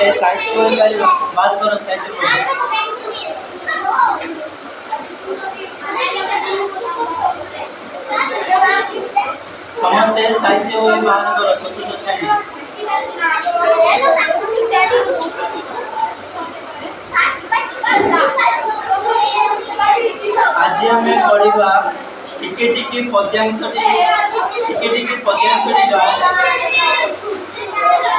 ଏ ସାହିତ୍ୟ ବହି କାଢ଼ିବ, ବାହାର କର ସାହିତ୍ୟ ବହି। ସମସ୍ତେ ସାହିତ୍ୟ ବହି ବାହାର କର, ଚତୁର୍ଥ ଶ୍ରେଣୀ। ଆଜି ଆମେ ପଢ଼ିବା ଟିକେ ଟିକେ ପଦ୍ୟାଂଶଟି, ଟିକେ ଟିକେ ପଦ୍ୟାଂଶଟିର,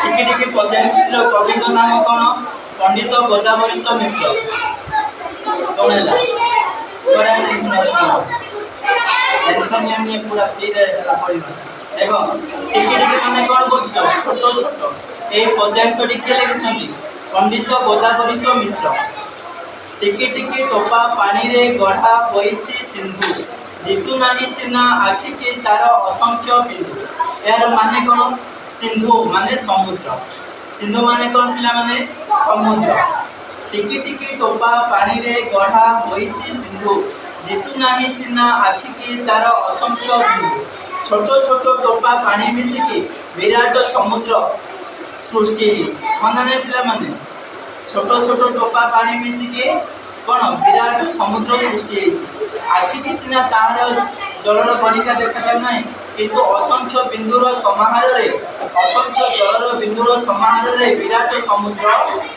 ଟିକେ ଟିକେ ପଦ୍ୟାଂଶଟିର କବିଙ୍କ ନାମ କ'ଣ? ପଣ୍ଡିତ ଗୋଦାବରୀଶ ମିଶ୍ର। କ'ଣ ହେଲା? ବଢ଼ିଆ ଟେନସନ୍ ଅଛି, ଟେନସନ୍ ନିଅନି, ପୁରା ଫ୍ରିରେ ହେଲା ପଢ଼ିବା। ଦେଖ, ଟିକେ ଟିକେ ମାନେ କ'ଣ ବୁଝୁଛ? ଛୋଟ ଛୋଟ। ଏଇ ପଦ୍ୟାଂଶଟି କିଏ ଲେଖିଛନ୍ତି? ପଣ୍ଡିତ ଗୋଦାବରୀଶ ମିଶ୍ର। ଟିକି ଟିକି ଟୋପା ପାଣିରେ ଗଢ଼ା ହୋଇଛି ସିନ୍ଧୁ, ଦିଶୁନାହିଁ ସିନା ଆଖିକି ତାର ଅସଂଖ୍ୟ ବିନ୍ଦୁ। ଏହାର ମାନେ କ'ଣ? ସିନ୍ଧୁ ମାନେ ସମୁଦ୍ର। ସିନ୍ଧୁ ମାନେ କ'ଣ ପିଲାମାନେ? ସମୁଦ୍ର। ଟିକି ଟିକି ଟୋପା ପାଣିରେ ଗଢ଼ା ହୋଇଛି ସିନ୍ଧୁ, ଦିଶୁନାହିଁ ସିନା ଆଖିକି ତାର ଅସଂଖ୍ୟ ବିନ୍ଦୁ। ଛୋଟ ଛୋଟ ଟୋପା ପାଣି ମିଶିକି ବିରାଟ ସମୁଦ୍ର ସୃଷ୍ଟି ହେଇଛି, ହଁ ନା ନାଇଁ ପିଲାମାନେ? ଛୋଟ ଛୋଟ ଟୋପା ପାଣି ମିଶିକି କ'ଣ ବିରାଟ ସମୁଦ୍ର ସୃଷ୍ଟି ହେଇଛି। ଆଖିକି ସିନା ତାହାର ଜଳର କଣିକା ଦେଖାଯାଉ ନାହିଁ, କିନ୍ତୁ ଅସଂଖ୍ୟ ବିନ୍ଦୁର ସମାହାରରେ, ଅସଂଖ୍ୟ ଜଳର ବିନ୍ଦୁର ସମାହାରରେ ବିରାଟ ସମୁଦ୍ର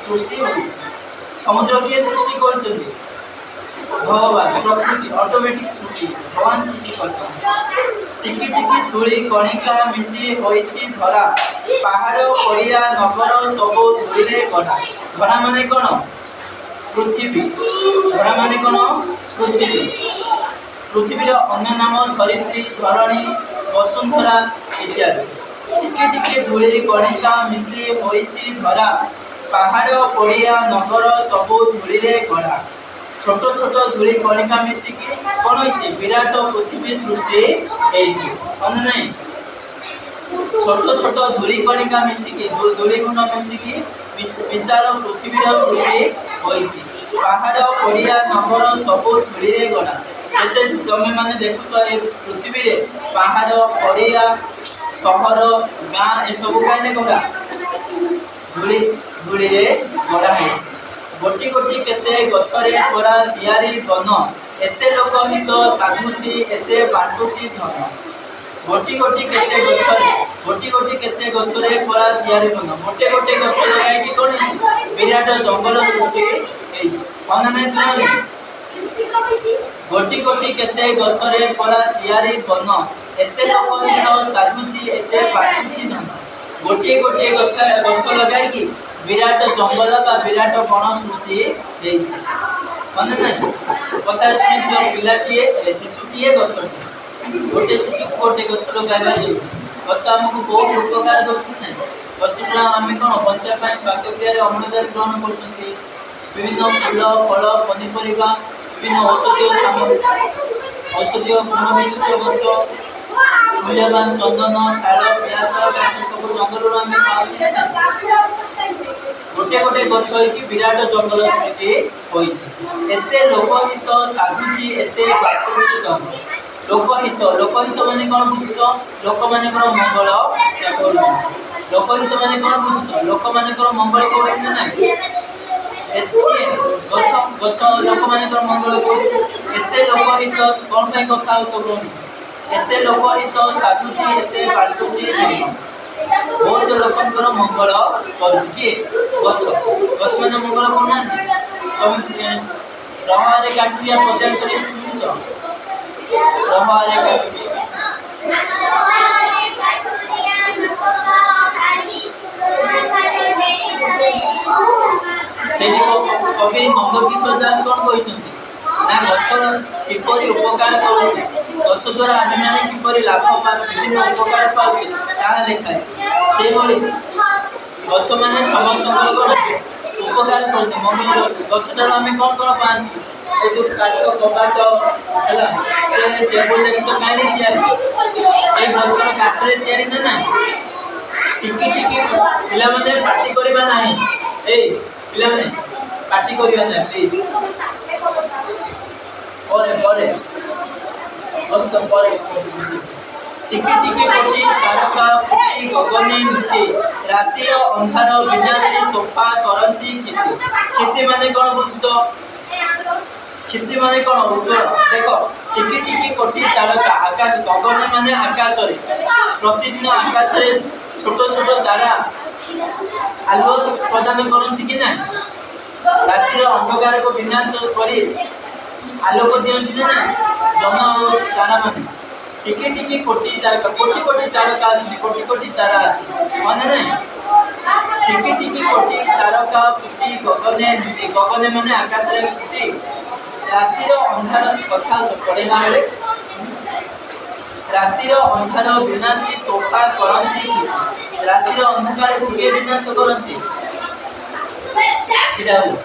ସୃଷ୍ଟି ହୋଇଛି। ସମୁଦ୍ର କିଏ ସୃଷ୍ଟି କରିଛନ୍ତି? ଭଗବାନ, ପ୍ରକୃତି ଅଟୋମେଟିକ୍ ସୃଷ୍ଟି, ଭଗବାନ ସୃଷ୍ଟି କରିଛନ୍ତି। ଟିକି ଟିକି ଧୂଳି କଣିକା ମିଶି ହୋଇଛି ଧରା, ପାହାଡ଼ ପଡ଼ିଆ ନଗର ସବୁ ଧୂଳିରେ ଗଢ଼ା। ଧରା ମାନେ କ'ଣ? ପୃଥିବୀ। ଧରା ମାନେ କ'ଣ? ପୃଥିବୀ। ପୃଥିବୀର ଅନ୍ୟ ନାମ ଧରିତ୍ରୀ, ଧରଣୀ, ବସୁନ୍ଧରା ଇତ୍ୟାଦି। ଟିକେ ଟିକେ ଧୂଳି କଣିକା ମିଶି ହୋଇଛି ଧରା, ପାହାଡ଼ ପଡ଼ିଆ ନଗର ସବୁ ଧୂଳିରେ ଗଢ଼ା। ଛୋଟ ଛୋଟ ଧୂଳି କଣିକା ମିଶିକି କ'ଣ ହେଇଛି? ବିରାଟ ପୃଥିବୀ ସୃଷ୍ଟି ହେଇଛି, ହଁ ନା ନାଇଁ? ଛୋଟ ଛୋଟ ଧୂଳି କଣିକା ମିଶିକି, ଧୂଳି ଗୁଣ୍ଡ ମିଶିକି ବିଶାଳ ପୃଥିବୀର ସୃଷ୍ଟି ହୋଇଛି। ପାହାଡ଼ ପଡ଼ିଆ ନଗର ସବୁ ଧୂଳିରେ ଗଢ଼ା। ଯେତେ ତମେ ମାନେ ଦେଖୁଛ ଏ ପୃଥିବୀରେ ପାହାଡ଼, ପଡ଼ିଆ, ସହର, ଗାଁ, ଏସବୁ କାହିଁରେ ଗଢ଼ା? ଧୂଳି, ଧୂଳିରେ ଗଢ଼ା ହେଇଛି। ଗୋଟି ଗୋଟି କେତେ ଗଛରେ ପରା ତିଆରି ବନ, ଏତେ ଲୋକ ହିତ ସାଧୁଛି, ଏତେ ବାଣ୍ଟୁଛି ଧନ। ଗୋଟି ଗୋଟି କେତେ ଗଛରେ, ଗୋଟି ଗୋଟି କେତେ ଗଛରେ ପରା ତିଆରି ବନ। ଗୋଟେ ଗୋଟେ ଗଛ ଲଗାଇକି କ'ଣ ହେଇଛି? ବିରାଟ ଜଙ୍ଗଲ ସୃଷ୍ଟି ହେଇଛି, ହଁ ନା ନାଇଁ ପିଲାମାନେ? ଗୋଟି ଗୋଟି କେତେ ଗଛରେ ପରା ତିଆରି ବନ, ଏତେ ଲୋକ ହିତ ସାଧୁଛି, ଏତେ ବାଣ୍ଟୁଛି ଧନ। ଗୋଟିଏ ଗୋଟିଏ ଗଛ ଗଛ ଲଗାଇକି ବିରାଟ ଜଙ୍ଗଲ ବା ବିରାଟ ବଣ ସୃଷ୍ଟି ହେଇଛି, ହଁ ନା ନାଇଁ? କଥାରେ ଶୁଣିଥିବ, ପିଲାଟିଏ, ଶିଶୁଟିଏ ଗଛଟିଏ। ଗୋଟେ ଶିଶୁକୁ ଗୋଟେ ଗଛ ଲଗାଇବା ଜରୁରୀ। ଗଛ ଆମକୁ ବହୁତ ଉପକାର ଦେଉଛି ନା ନାଇଁ? ଗଛ ଦ୍ୱାରା ଆମେ କ'ଣ ବଞ୍ଚିବା ପାଇଁ ଶ୍ୱାସକ୍ରିୟାରେ ଅମ୍ଳଜାନ ଗ୍ରହଣ କରୁଛନ୍ତି। ବିଭିନ୍ନ ଫୁଲ, ଫଳ, ପନିପରିବା, ବିଭିନ୍ନ ଔଷଧୀୟ ସାମଗ୍ରୀ, ଔଷଧୀୟ ଗୁଣ ବିଶିଷ୍ଟ ଗଛ, ମୂଲ୍ୟବାନ ଚନ୍ଦନ, ଶାଳ, ପିଆଶାଳ କାଠ ସବୁ ଜଙ୍ଗଲରୁ ଆମେ ପାଉଛୁ ନା ନାଇଁ? ଗୋଟେ ଗୋଟେ ଗଛ ହେଇକି ବିରାଟ ଜଙ୍ଗଲ ସୃଷ୍ଟି ହୋଇଛି। ଏତେ ଲୋକହିତ ସାଧୁଛି, ଏତେ ବାଣ୍ଟୁଛି ଧନ। ଲୋକହିତ, ଲୋକହିତ ମାନେ କ'ଣ ବୁଝୁଛ? ଲୋକମାନଙ୍କର ମଙ୍ଗଳ କରୁଛି। ଲୋକହିତ ମାନେ କ'ଣ ବୁଝୁଛ? ଲୋକମାନଙ୍କର ମଙ୍ଗଳ କରୁଛି ନା ନାଇଁ? ଏତେ ଗଛ, ଗଛ ଲୋକମାନଙ୍କର ମଙ୍ଗଳ କରୁଛି। ଏତେ ଲୋକହିତ, କ'ଣ ପାଇଁ କଥା ହଉଛ ଭଉଣୀ? ଏତେ ଲୋକହିତ ସାଧୁଛି, ଏତେ ବାଣ୍ଟୁଛି ଧନ। ବହୁତ ଲୋକଙ୍କର ମଙ୍ଗଳ କରୁଛି କିଏ? ଗଛ। ଗଛ ମାନେ ମଙ୍ଗଳ କରୁନାହାନ୍ତି? ତମେ ରହରେ କାଠୁରିଆ ପଦ୍ୟାଂଶରେ ଶୁଣିଛ? ରହରେ କାଠୁରିଆ। ସେଇଠି କବି ନନ୍ଦକିଶୋର ଦାସ କ'ଣ କହିଛନ୍ତି ନା, ଗଛ କିପରି ଉପକାର କରୁଛି, ଗଛ ଦ୍ୱାରା ଆମେମାନେ କିପରି ଲାଭ ବା ବିଭିନ୍ନ ଉପକାର ପାଉଛେ, ତାହା ଲେଖା ହେଇଛି। ସେଇଭଳି ଗଛମାନେ ସମସ୍ତଙ୍କର କ'ଣ ଉପକାର କରୁଛି, ମଙ୍ଗଳ କରୁଛି। ଗଛଠାରୁ ଆମେ କ'ଣ କ'ଣ ପାଆନ୍ତି? ଏ ଯୋଉ କାଠ, କବାଟ ହେଲା, ସେ ଟେବୁଲ ଜିନିଷ କାହିଁରେ ତିଆରି? ଏ ଗଛର କାଠରେ ତିଆରି ନା ନାହିଁ? ଟିକେ ଟିକେ ପିଲାମାନେ, ପାଟି କରିବା ନାହିଁ। ଏଇ ପିଲାମାନେ, ପାଟି କରିବା ନାହିଁ ପ୍ଲିଜ। ପରେ ପରେ ବସ, ପରେ ବୁଝି। ଟିକେ ଟିକେ କୋଟି ତାରକା ଫୁଟି ଗଗନେ ନିତି, ରାତିର ଅନ୍ଧାର ବିନାଶୀ ତୋଫା କରନ୍ତି କ୍ଷିତି। କ୍ଷିତି ମାନେ କ'ଣ ବୁଝୁଛ? କ୍ଷିତି ମାନେ କ'ଣ? ଉଜ୍ଜଳ। ଦେଖ, ଟିକେ ଟିକେ କୋଟି ତାରକା ଆକାଶ, ଗଗନେ ମାନେ ଆକାଶରେ, ପ୍ରତିଦିନ ଆକାଶରେ ଛୋଟ ଛୋଟ ତାରା ଆଲୁଅ ପ୍ରଦାନ କରନ୍ତି କି ନାହିଁ? ରାତିର ଅନ୍ଧକାରକୁ ବିନାଶ କରି ଆଲୋକ ଦିଅନ୍ତି ନା ନାହିଁ ଜହ୍ନ ଆଉ ତାରା ମାନେ? ଟିକେ ଟିକେ କୋଟି ତାରକା, କୋଟି କୋଟି ତାରକା ଅଛନ୍ତି, କୋଟି କୋଟି ତାରା ଅଛି, ହଁ ନା ନାହିଁ? ଟିକେ ଟିକେ କୋଟି ତାରକା ଫୁଟି ଗଗନେ ନିତି, ଗଗନେ ମାନେ ଆକାଶରେ ଫୁଟି ରାତିର ଅନ୍ଧାର, କଥା ପଢେଇଲା ବେଳେ, ରାତିର ଅନ୍ଧାର ବିନାଶୀ ତୋଫା କରନ୍ତି କ୍ଷିତି। ରାତିର ଅନ୍ଧକାରକୁ କିଏ ବିନାଶ କରନ୍ତି? ଛିଡ଼ା ହୁଅ।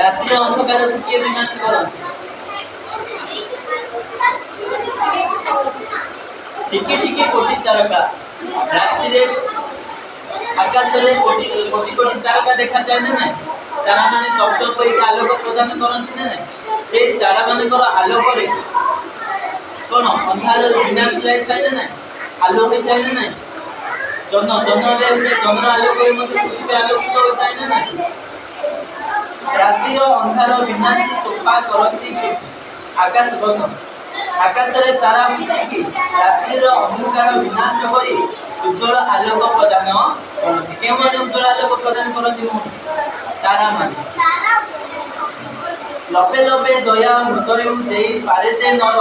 ରାତିର ଅନ୍ଧକାରକୁ କିଏ ବିନାଶ କରନ୍ତି? ଟିକେ ଟିକେ କୋଟି ତାରକା, ରାତିରେ ଆକାଶରେ କୋଟି କୋଟି କୋଟି ତାରକା ଦେଖାଯାଏ ନା ନାହିଁ? ତାରା ମାନେ ତପ ତପ କରିକି ଆଲୋକ ପ୍ରଦାନ କରନ୍ତି ନା ନାହିଁ? ସେଇ ତାରା ମାନଙ୍କର ଆଲୋକରେ କ'ଣ ଅନ୍ଧାର ବିନାଶ ଯାଇଥାଏ ନା ନାହିଁ? ଆଲୋକ ହେଇଥାଏ ନା ନାହିଁ? ଜହ୍ନ, ଜହ୍ନ ହେଲେ ଜହ୍ନର ଆଲୋକରେ ମଧ୍ୟ ପୃଥିବୀ ଆଲୋକିତ ହୋଇଥାଏ ନା ନାହିଁ? ରାତିର ଅନ୍ଧାର ବିନାଶୀ ତୋଫା କରନ୍ତି କ୍ଷିତି। ଆକାଶ ବସ, ଆକାଶରେ ତାରା ଫୁଟିକି ରାତ୍ରିର ଅନ୍ଧକାର ବିନାଶ କରି ଉଜ୍ଜଳ ଆଲୋକ ପ୍ରଦାନ କରନ୍ତି। କେଉଁମାନେ ଉଜ୍ଜଳ ଆଲୋକ ପ୍ରଦାନ କରନ୍ତି? ମୁଁ ତାରା ମାନେ। ଲବେ ଲବେ ଦୟା ହୃଦୟ ଦେଇ ପାରେ ଯେ ନର,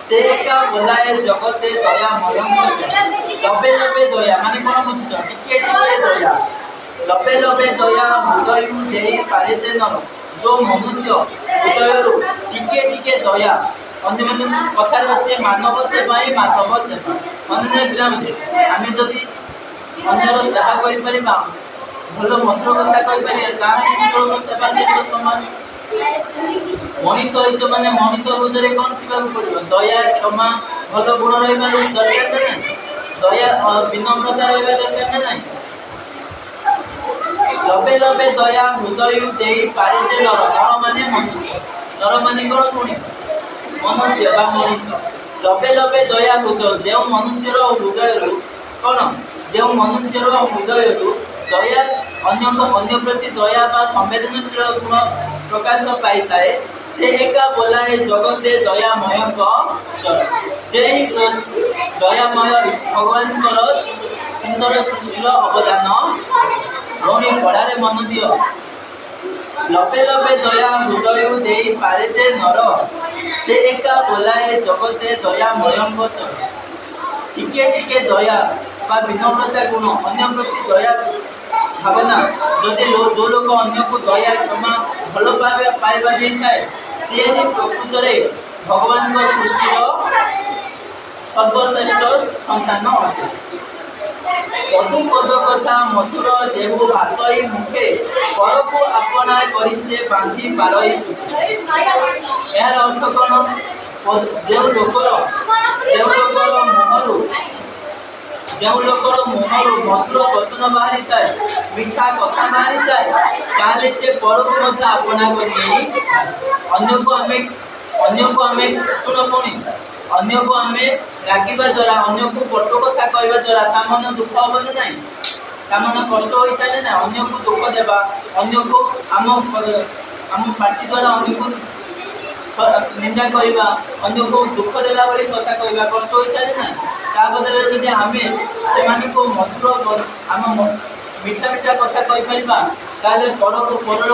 ସେ ଏକା ବୋଲାଏ ଜଗତେ ଦୟାମୟଙ୍କ ଚର। ଲବେ ଲବେ ଦୟା ମାନେ କ'ଣ ବୁଝୁଛ? ଟିକେ ଟିକେ ଦୟା। ଲବେ ଲବେ ଦୟା ହୃଦୟ ଦେଇ ପାରେ ଯେ ନର, ଯୋଉ ମନୁଷ୍ୟ ହୃଦୟରୁ ଟିକେ ଟିକେ ଦୟା ଅନ୍ୟମାନଙ୍କୁ, କଥାରେ ଅଛି, ମାନବ ସେବା ହିଁ ମାଧବ ସେବା। ମନେ ନାହିଁ ପିଲାମାନେ? ଆମେ ଯଦି ଅନ୍ୟର ସେବା କରିପାରିବା, ଭଲ ମଧୁର କଥା କହିପାରିବା, ତାହା ଈଶ୍ୱରଙ୍କ ସେବା ସହିତ ସମାନ। ମଣିଷ ହେଇଛ ମାନେ ମଣିଷ ହୃଦୟରେ କ'ଣ ଥିବାକୁ ପଡ଼ିବ? ଦୟା, କ୍ଷମା, ଭଲ ଗୁଣ ରହିବା ଦରକାର ନା ନାହିଁ? ଦୟା, ବିନମ୍ରତା ରହିବା ଦରକାର ନା ନାହିଁ? ଲବେ ଲବେ ଦୟା ହୃଦୟ ଦେଇ ପାରେ ଯେ ନର। ନର ମାନେ ମନୁଷ୍ୟ। ନର ମାନେ କ'ଣ ପୁଣି? ମନୁଷ୍ୟ ବା ମଣିଷ। ଲବେ ଲବେ ଦୟା ହୃଦୟ, ଯେଉଁ ମନୁଷ୍ୟର ହୃଦୟରୁ କ'ଣ, ଯେଉଁ ମନୁଷ୍ୟର ହୃଦୟରୁ ଦୟା, ଅନ୍ୟଙ୍କ ଅନ୍ୟ ପ୍ରତି ଦୟା ବା ସମ୍ବେଦନଶୀଳ ଗୁଣ ପ୍ରକାଶ ପାଇଥାଏ, ସେ ଏକା ବୋଲାଏ ଜଗତେ ଦୟାମୟଙ୍କ ଚର। ସେଇ ଦୟାମୟ ଭଗବାନଙ୍କର ସୁନ୍ଦର ସୃଷ୍ଟିର ଅବଦାନ। ଭଉଣୀ, ପଢ଼ାରେ ମନ ଦିଅ। ଲବେ ଲବେ ଦୟା ହୃଦୟ ଦେଇ ପାରେ ଯେ ନର, ସେ ଏକା ବୋଲାଏ ଜଗତେ ଦୟାମୟଙ୍କ ଚର। ଟିକେ ଟିକେ ଦୟା ବା ବିନମ୍ରତା ଗୁଣ, ଅନ୍ୟ ପ୍ରତି ଦୟା ଭାବନା ଯଦି ଯୋଉ ଲୋକ ଅନ୍ୟକୁ ଦୟା, କ୍ଷମା, ଭଲ ପାଇବା ଦେଇଥାଏ, ସିଏ ହିଁ ପ୍ରକୃତରେ ଭଗବାନଙ୍କ ସୃଷ୍ଟିର ସର୍ବଶ୍ରେଷ୍ଠ ସନ୍ତାନ ଅଟେ। ପଦୁ ପଦ କଥା ମଧୁର ଯେହୁ ଭାସଇ ମୁଖେ, ପରକୁ ଆପଣା କରି ସେ ବାନ୍ଧି ପାରଇ ସୁଖେ। ଏହାର ଅର୍ଥ କ'ଣ? ଯେଉଁ ଲୋକର ମୁହଁରୁ, ଯେଉଁ ଲୋକର ମୁହଁରୁ ମଧୁର ବଚନ ବାହାରିଥାଏ, ମିଠା କଥା ବାହାରିଥାଏ, ତାହେଲେ ସେ ପରକୁ ମଧ୍ୟ ଆପଣା କରି ନେଇଥାଏ। ଅନ୍ୟକୁ ଆମେ, ଶୁଣ ପୁଣି, ଅନ୍ୟକୁ ଆମେ ରାଗିବା ଦ୍ୱାରା, ଅନ୍ୟକୁ କଟୁ କଥା କହିବା ଦ୍ୱାରା ତା ମନ ଦୁଃଖ ହବ ନା ନାହିଁ? ତା ମନ କଷ୍ଟ ହୋଇଥାଏ ନା ନାହିଁ? ଅନ୍ୟକୁ ଦୁଃଖ ଦେବା, ଅନ୍ୟକୁ ଆମ ପାଟି ଦ୍ୱାରା ଅନ୍ୟକୁ ନିନ୍ଦା କରିବା, ଅନ୍ୟକୁ ଦୁଃଖ ଦେଲା ଭଳି କଥା କହିବା କଷ୍ଟ ହୋଇଥାଏ ନା ନାହିଁ? ତା ବଦଳରେ ଯଦି ଆମେ ସେମାନଙ୍କୁ ମଧୁର ଆମ ମିଠା ମିଠା କଥା କହିପାରିବା, ତାହେଲେ ପରକୁ ପରର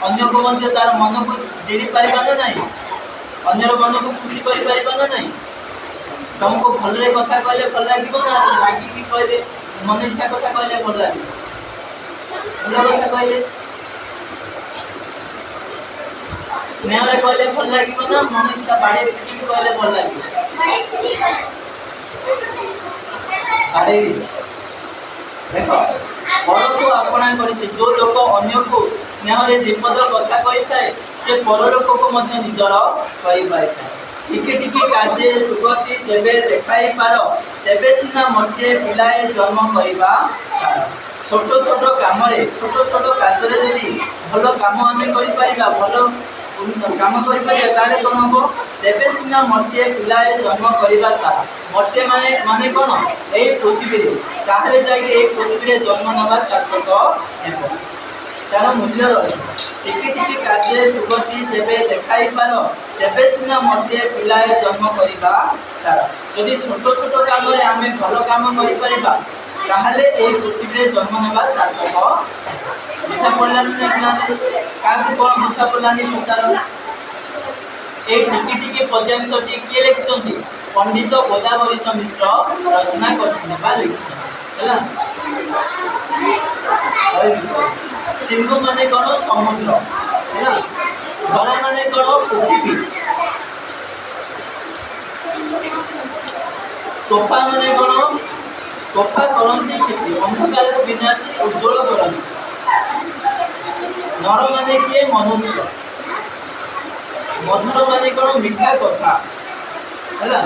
ଅନ୍ୟକୁ ମଧ୍ୟ ତାର ମନକୁ ଜିଣି ପାରିବା ନା ନାହିଁ? ଅନ୍ୟର ମନକୁ ଖୁସି କରିପାରିବା ନା ନାହିଁ? ତମକୁ ଭଲରେ କଥା କହିଲେ ଭଲ ଲାଗିବ ନା ରାଗିକି କହିଲେ, ମନ ଇଚ୍ଛା କଥା କହିଲେ ଭଲ ଲାଗିବ? ଭଲ କଥା କହିଲେ, ସ୍ନେହରେ କହିଲେ ଭଲ ଲାଗିବ ନା ମନ ଇଚ୍ଛା ବାଡ଼େଇ ପିଟିକି କହିଲେ ଭଲ ଲାଗିବ? ବାଡ଼େଇ। ଦେଖ, ପରକୁ ଆପଣା କରି ସେ, ଯୋଉ ଲୋକ ଅନ୍ୟକୁ ସ୍ନେହରେ ବିପଦ କଥା କହିଥାଏ, ସେ ପର ଲୋକକୁ ମଧ୍ୟ ନିଜର କରିପାରିଥାଏ। ଟିକେ ଟିକେ କାର୍ଯ୍ୟେ ସୁଗତି ଯେବେ ଦେଖାଇ ପାର, ତେବେ ସିନା ମର୍ତ୍ତ୍ୟେ ପିଲାଏ ଜନ୍ମ କରିବା ସାର। ଛୋଟ ଛୋଟ କାମରେ, ଛୋଟ ଛୋଟ କାର୍ଯ୍ୟରେ ଯଦି ଭଲ କାମ ଆମେ କରିପାରିବା, ଭଲ କାମ କରିପାରିବା, ତାହେଲେ କ'ଣ ହବ? ତେବେ ସିନା ମର୍ତ୍ତ୍ୟେ ପିଲାଏ ଜନ୍ମ କରିବା ସାରା। ମର୍ତ୍ତ୍ୟେ ମାନେ କ'ଣ? ଏଇ ପୃଥିବୀରେ। ତାହେଲେ ଯାଇକି ଏଇ ପୃଥିବୀରେ ଜନ୍ମ ନେବା ସାର୍ଥକ ହେବ, ତାର ମୂଲ୍ୟ ରହିବ। ଟିକେ ଟିକେ କାର୍ଯ୍ୟରେ ସୁଗତି ଯେବେ ଦେଖାଇପାର, ତେବେ ସିନା ମର୍ତ୍ତ୍ୟେ ପିଲାଏ ଜନ୍ମ କରିବା ସାରା। ଯଦି ଛୋଟ ଛୋଟ କାମରେ ଆମେ ଭଲ କାମ କରିପାରିବା, ତାହେଲେ ଏଇ ପୃଥିବୀରେ ଜନ୍ମ ନେବା ସାର୍ଥକ। ବୁଝା ପଡ଼ିଲାନି ନା ପିଲାମାନେ? କାହାକୁ କ'ଣ ବୁଝା ପଡ଼ିଲାନି, ପଚାର। ଏଇ ଟିକେ ଟିକେ ପଦ୍ୟାଂଶଟି କିଏ ଲେଖିଛନ୍ତି? ପଣ୍ଡିତ ଗୋଦାବରୀଶ ମିଶ୍ର ରଚନା କରିଛନ୍ତି ବା ଲେଖିଛନ୍ତି। ହେଲା? କହିବି, କହିବି। ସିନ୍ଧୁ ମାନେ କ'ଣ? ସମୁଦ୍ର। ହେଲା? ଧରା ମାନେ କ'ଣ? ପୃଥିବୀ। ତୋଫା ମାନେ କ'ଣ? ତୋଫା କରନ୍ତି କ୍ଷତି, ଅନ୍ଧକାରକୁ ବିନାଶୀ ଉଜ୍ଜଳ କରନ୍ତି। ନର ମାନେ କିଏ? ମନୁଷ୍ୟ। ମଧୁର ମାନେ କ'ଣ? ମିଠା କଥା। ହେଲା?